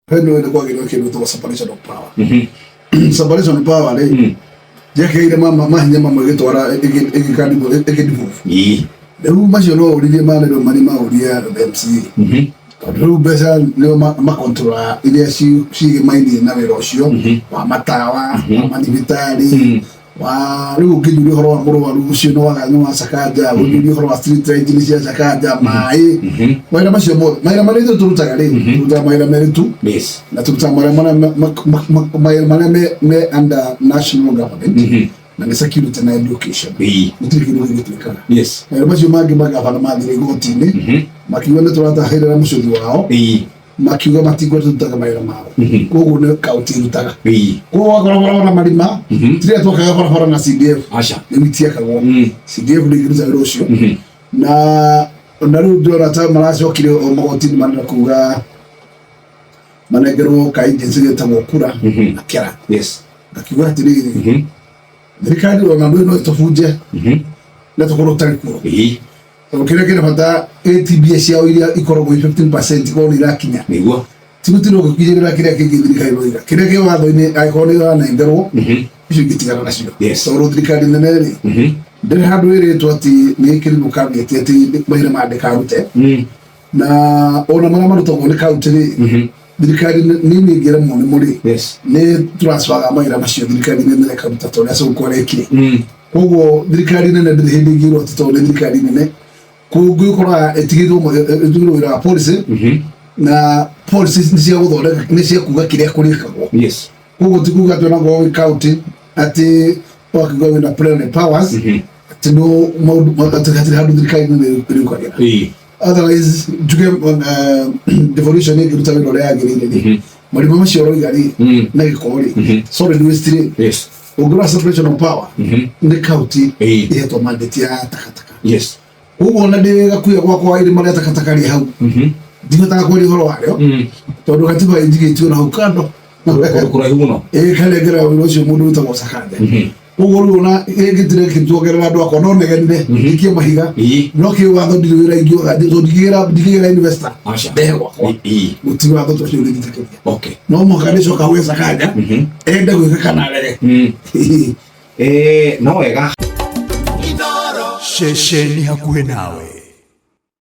He nĩ nĩ kwagĩrĩirwo kĩndũ gĩtagwo separation of power. Separation of power rĩ, njekĩrĩire mahinya mamwe ĩgĩtwara ĩgĩdevolve. Rĩu macio no ũririe manĩrĩo marĩ maũrie MCA. Tondũ rĩu mbeca nĩo makontrolaga iria ciĩgĩmainie na wĩra ũcio wa matawa, wa mathibitarĩ, wa rĩu ũngĩnjũria ũhoro wa mũrwaru ũcio nĩ wa nĩ wa Sakaja, ũnjũrie ũhoro wa street light nĩ cia Sakaja, maĩ, mawĩra macio mothe, mawĩra marĩa ithuĩ tũrutaga rĩ, tũrutaga mawĩra merĩ tu. Na tũrutaga mawĩra marĩa mawĩra marĩa me under national government, na nĩ security na education. Gũtirĩ kĩndũ kĩngĩ twĩkaga. Mawĩra macio mangĩ magavana mathire igoti-inĩ makiuga nĩ tũratahĩrĩra mũcũthi wao, makiuga matikwenda tũrutaga mawĩra mao, koguo nĩ kaunti ĩrutaga. Koguo wakorwo barabara marima, tiria twakaga barabara na CDF. Aca. Rĩu itiakagwo. CDF ndĩngĩruta wĩra ũcio. Na rĩu ndĩrona ta maracokire o magoti-inĩ manene kuga manengerwo ka agency getagwo kura na kera. Ngakiuga atĩrĩrĩ, thirikari ona ndũĩ no ĩtũbunje na tũkorwo tũtarĩ kuo, tondũ kĩrĩa kĩrĩ bata ĩti mbia ciao iria ikoragwo i 15% ikorwo nĩ irakinya. Ti gũtirĩ ũgĩkinyĩrĩra kĩrĩa kĩngĩ thirikari ĩroiga kĩrĩa kĩ watho-inĩ, angĩkorwo nĩ ũranengerwo, icio ingĩtigana nacio. Tondũ thirikari nene rĩ, ndĩrĩ handũ ĩrĩtwo atĩ nĩ ĩkĩrirwo cabinet atĩ mawĩra maya ndĩkarute. Na ona marĩa marutagwo nĩ kaunti rĩ, thirikari nini ĩngĩremwo nĩ mũrĩ, nĩ transferaga mawĩra macio thirikari nene ĩkaruta, ta ũrĩa Sonko arekire. Koguo thirikari nene ndĩrĩ hĩndĩ ĩngĩrwo atĩ tondũ nĩ thirikari nene kũngĩ ũkoraga ĩtigĩtwo wĩra wa policy, na policy nĩ cia gũthondeka, nĩ cia kuga kĩrĩa kũrĩkagwo. Koguo ti kuga atĩ onakorwo wĩ county atĩ wakiuga wĩna plenary powers, atĩ no maũndũ atĩ hatirĩ handũ thirikari nene ĩrĩũkagĩra. Otherwise njuge devolution ĩngĩruta wĩra ũrĩa yagĩrĩire rĩ, marima macio ũroiga rĩ, na gĩko rĩ, solid waste rĩ, ũngĩrora separation of power, nĩ county ĩhetwo mandate ya takataka. Koguo ona ndĩ gakuya gwakwa irima rĩa takataka rĩ hau, ndihotaga kwaria ũhoro warĩo, tondũ gatiba ĩnjigĩtio na hau kando. Kũndũ kũraihu mũno. Ĩkanengera wĩra ũcio mũndũ wĩtagwo Sakaja. Koguo rĩu ona gĩtire kĩtuongerera andũ akwa no negenire njikie mahiga, no kĩ watho ndirĩ wĩra ingiuga tondũ ndingĩgĩra investor Aca. ndehe gwakwa. Gũtirĩ watho ta ũcio ũrĩnjĩtĩkĩria. No mũhaka ndĩcoka gwĩ Sakaja, ende gwĩka kana arege. No wega. Ceceni hakuhĩ nawe.